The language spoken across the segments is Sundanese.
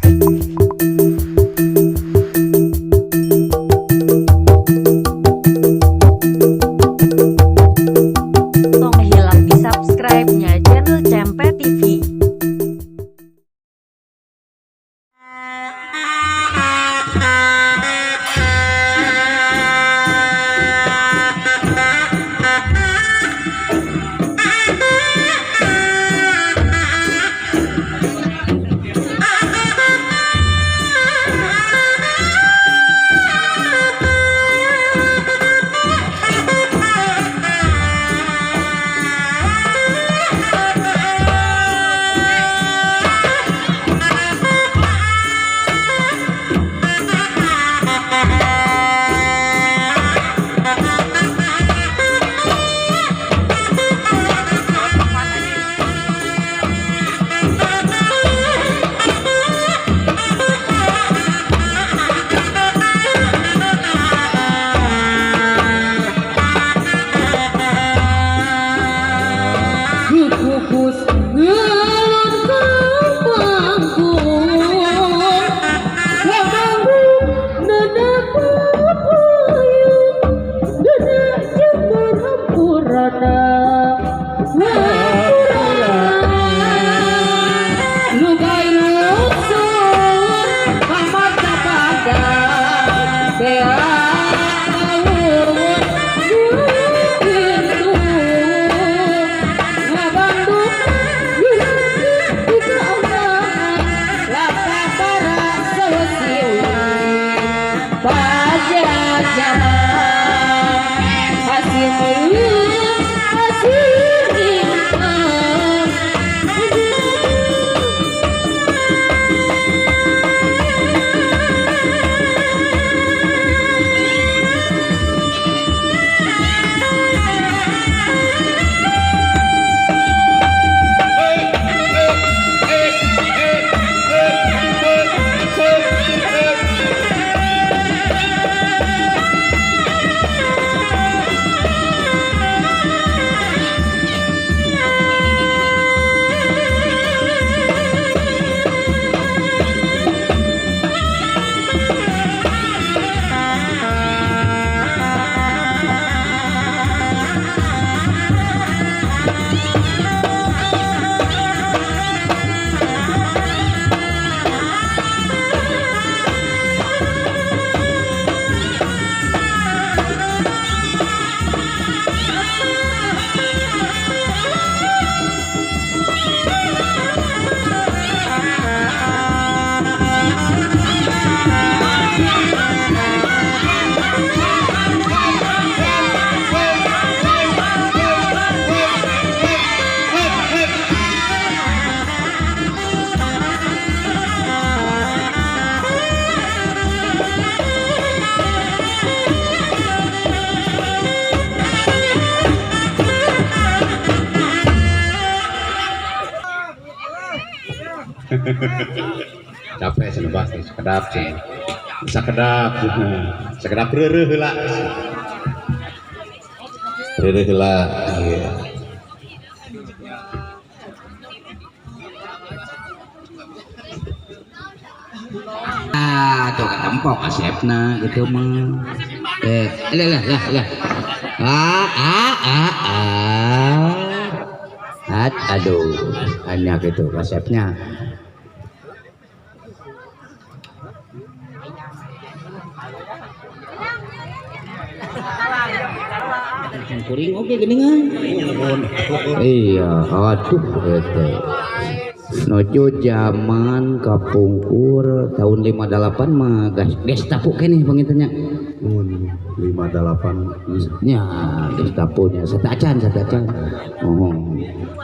Tong hilap di subscribe-nya channel Cempe TV. Kukus ngelun ke panggung Panggung nenek payung Nenek jemur hampurana Lugai lusun Pamata pada Bea Capek cenah, Bah, sakedap cenah. Sakedap, sakedap reureuh heula. Reureuh heula. Iya. Ah, tuh ketempok asepna gitu mah. Eh, lah lah lah lah. Ah ah ah ah. At, aduh, hanya gitu asepnya. Kuring oke geningan. Iya, aduh eta. Nojo zaman kapungkur tahun 58 mah Gestapo keneh pangintennya. Mun 58 nya Gestapo nya satacan satacan. Oh.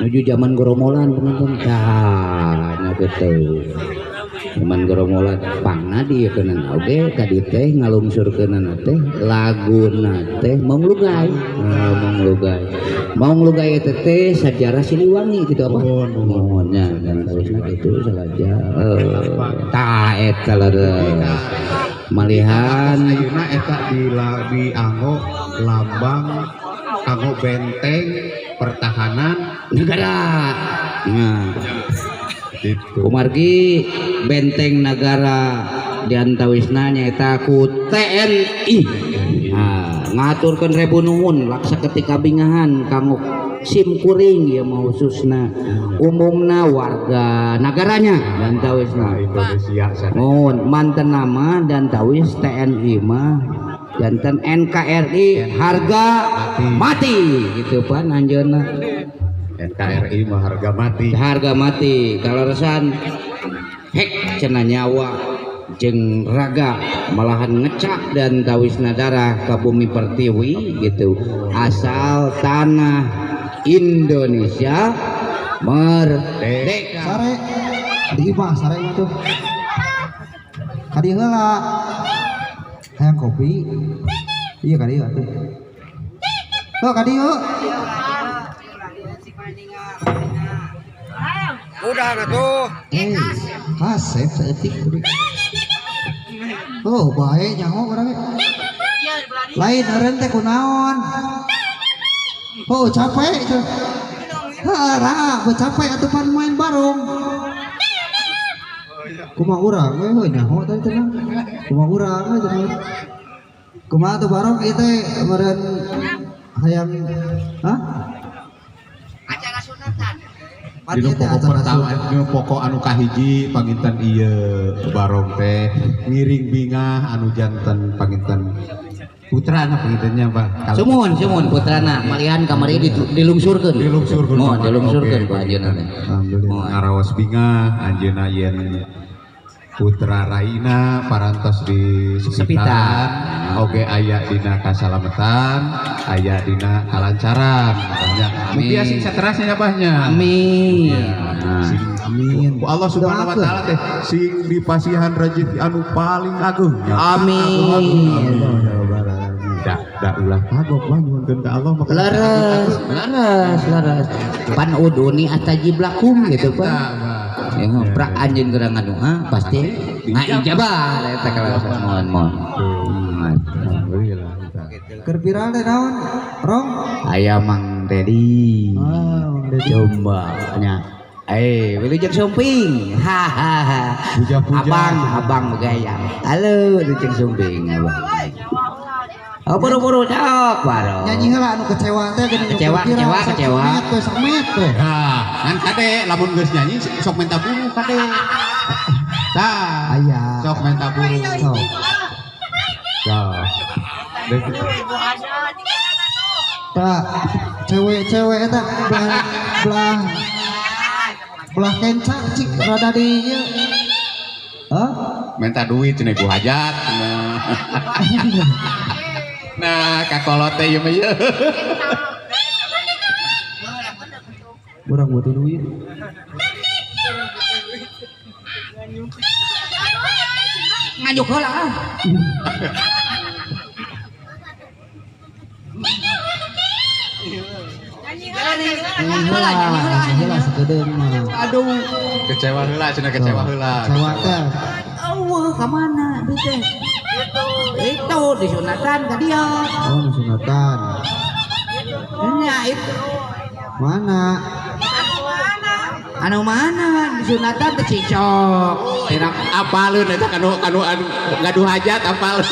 Nuju zaman goromolan panginten. Tah nya kitu. Zaman goromolan pangna dieukeunana oge ka dieu teh ngalungsurkeunana teh laguna teh Maung Lugai. Nah, Maung Lugai. Maung Lugai eta teh sajarah Siliwangi gitu apa? Nuhun nya dan terusna kitu salaja. Tah eta leres. Malihan ayeuna eta di anggo lambang kanggo benteng pertahanan negara. Nah. Gitu. Kumargi benteng nagara diantawisna nyaeta ku TNI. Nah, ngaturkeun rebu nuhun laksa ketika bingahan kanggo sim kuring ieu mah khususna umumna warga nagaranya dan tawisna Indonesia sana. Mohon manten nama dan tawis TNI mah janten NKRI harga mati gitu pan anjeunna. NKRI mah harga mati. Harga mati kaleresan hek cenah nyawa jeung raga malahan ngecak dan tawisna darah ka bumi pertiwi gitu asal tanah Indonesia merdeka. Sare di imah sare mah tuh. Kadi heula. Hayang kopi. Iya kadi atuh. Tuh kadi yuk. Udah atuh. Kasep saeutik. Oh, bae nyaho urang ge. Lain eureun teh kunaon? Oh, capek itu. Heeh, ra, capek atuh pan main barong. Kumaha urang we heuh nyaho tadi cenah. Kumaha urang we cenah. Kumaha tuh barong ieu teh meureun hayang hah? Acara sunatan. Dinu pokok pertama, dinu pokok anu kahiji panginten ieu barong teh ngiring bingah anu janten panginten putrana pangintennya Pak. Sumuhun sumuhun putrana malihan kamari dilungsurkeun. Dilungsurkeun. Mohon dilungsurkeun ku anjeunna teh. Alhamdulillah ngaraos bingah anjeunna yen putra raina parantos di sepitan oge aya dina kasalametan aya dina kalancaran banyak mugia sing saterasnya abahnya. Amin. Amin. Ku Allah Subhanahu wa taala teh sing dipasihan rezeki anu paling agung. Amin. Da ulah kagok mah nyuhunkeun ka Allah maka leres leres leres pan uduni atajib lakum gitu Pak. Ya, prak anjeun keur ngadoa pasti ngaijabah eta kaleresan mohon mohon. Alhamdulillah. Keur viral teh naon? Rong? Aya Mang Dedi. Ah, Mang Dedi. Coba nya. Wilujeng Sumping. Hahaha. Abang, abang gaya. Halo, Wilujeng Sumping abang. Oh, buru-buru cok, baro. Nyanyi heula anu kecewa teh geuning kecewa, kecewa, kecewa. Semet teh. Nah, ngan kade lamun geus nyanyi sok minta buru kade. Tah, aya. Sok minta buru. Sok. Tah. Tah, cewek-cewek eta belah belah kenca cik rada di ieu. Hah? Minta duit cenah ku hajat. Nah, kakolot teh ieu mah ieu. Urang butuh duit. Ngajuk heula ah. Nyanyi heula, nyanyi heula sakedeung mah. Aduh, kecewa heula cenah kecewa heula. Kecewa teh. Eueuh ka mana duit teh? Itu disunatan ka dia. Oh, disunatan. Nya itu. Mana? Anu mana disunatan teh cicok. Enak apaleun eta kanu anu anu gaduh hajat apaleun.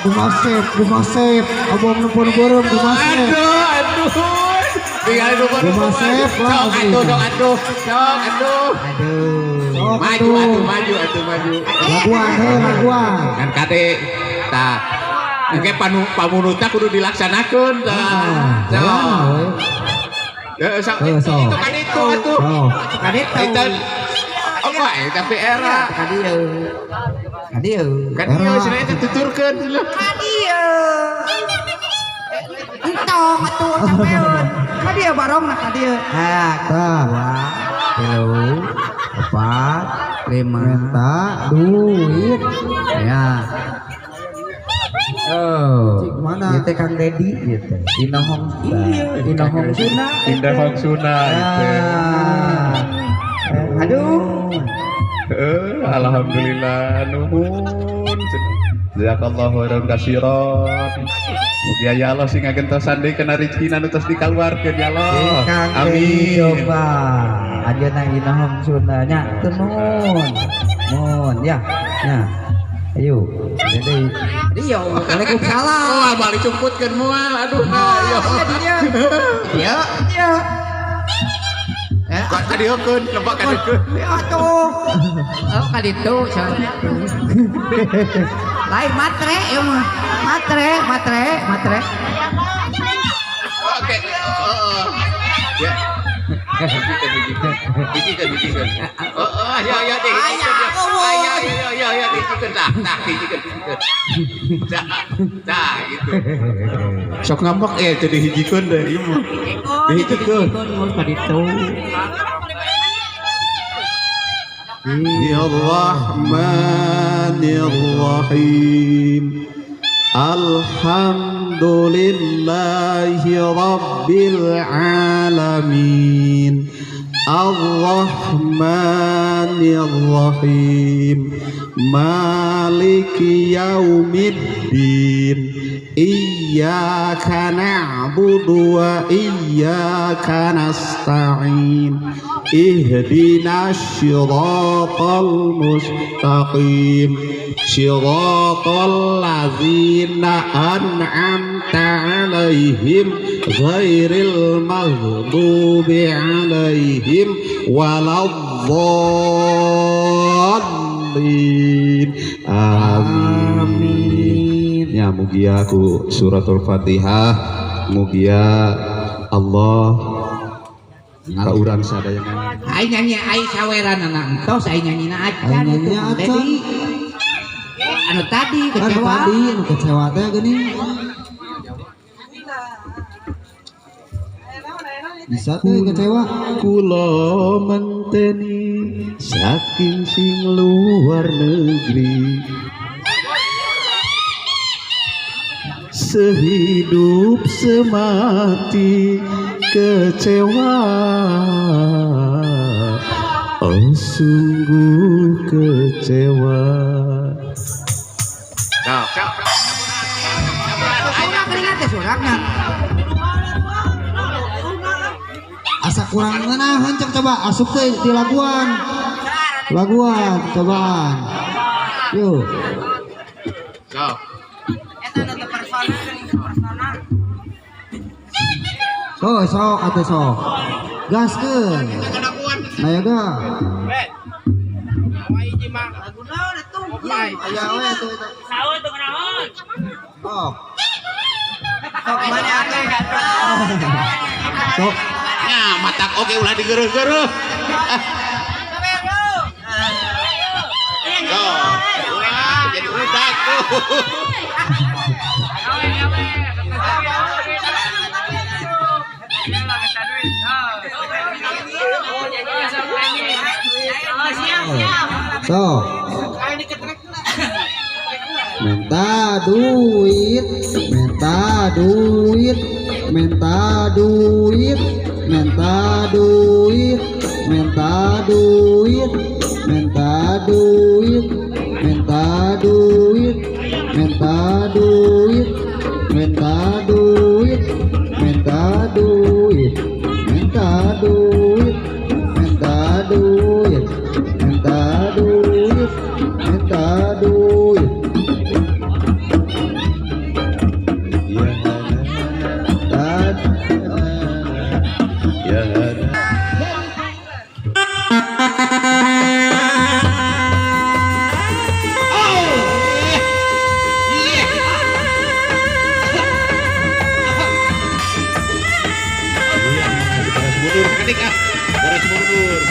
Gumasep, gumasep, abang nempon beureum gumasep. Aduh, aduh. Tinggal nempon. Gumasep lah. Sok atuh, sok atuh, sok atuh. Aduh. Maju atuh, maju atuh, maju. Laguan heuh, laguan. Kan kade tah. Engke pamunutna kudu dilaksanakeun tah. Sok. Heeh, sok. Itu kan itu atuh. Kan itu. Oh, tapi era. Ka dieu. Ka dieu. Ka dieu cenah eta tuturkeun cenah. Ka dieu. Entong atuh sampeun. Ka dieu barongna ka dieu. Ha, tah. 2, 4, 5. Minta duit. Ya. Oh. Cik mana? Ieu teh Kang Dedi ieu teh. Inohong. Inohong Suna. Inohong Suna ieu. Aduh. Alhamdulillah nuhun. Jazakallahu khairan katsiran. Mugia ya Allah sing ngagentosan deui kana rezekina nu tos dikaluarkeun ya Allah. Kang Amin. Coba ajeuna inohong Sundanya teu nuhun. Nuhun ya. Nah. Ayo. Jadi Iya, Waalaikumsalam. Oh, balik cungkutkeun moal. Aduh, nah, iya. Iya. Iya. Kok kadiekeun, lebak kadiekeun. Atuh. Oh, kaditu cenah. Lain matre ieu mah. Matre, matre, matre. Oke. Heeh. Ya. Hijikeun, hijikeun. Hijikeun, hijikeun. Oh, oh, ya ya deh. Ya ya ya ya hijikeun tah, tah hijikeun, hijikeun. Tah, tah gitu. Sok ngambek jadi hijikeun deh ieu mah. Dihijikeun. Kaditu. Bismillahirrahmanirrahim. Alhamdulillahi rabbil alamin. Arrahmanirrahim. Maliki yaumiddin. Iyyaka na'budu wa iyyaka nasta'in. Ihdinas siratal mustaqim. Siratal ladzina an'amta 'alaihim ghairil maghdubi 'alaihim waladdallin. Amin. Ya mugia ku suratul Fatihah, mugia Allah ka urang sadayana. Ai nyanyi ai saweranana entos ai nyanyina acan Ai nyanyi acan. Anu tadi Kan kecewa. tadi anu kecewa teh geuning. Bisa tuh kecewa. Kula menteni saking sing luar negeri, sehidup semati kecewa, oh sungguh kecewa. Surak keringat teh surakna. Asa kurang ngeunaheun cek coba asup teh di laguan. Laguan cobaan. Yuk. Sok sok atuh sok. Gaskeun. Nah ya ga. Aya we atuh eta. Sok. Sok mana atuh? Sok. Ya, matak oke ulah digereuh-gereuh. Wah, jadi udah tuh. Sok. Minta duit, minta duit, minta duit, minta duit, minta duit, minta duit, minta duit, minta duit, minta duit, minta duit, minta duit, minta duit, minta duit, minta duit. Ya, ya. Garis mundur, ketik ah. Garis mundur.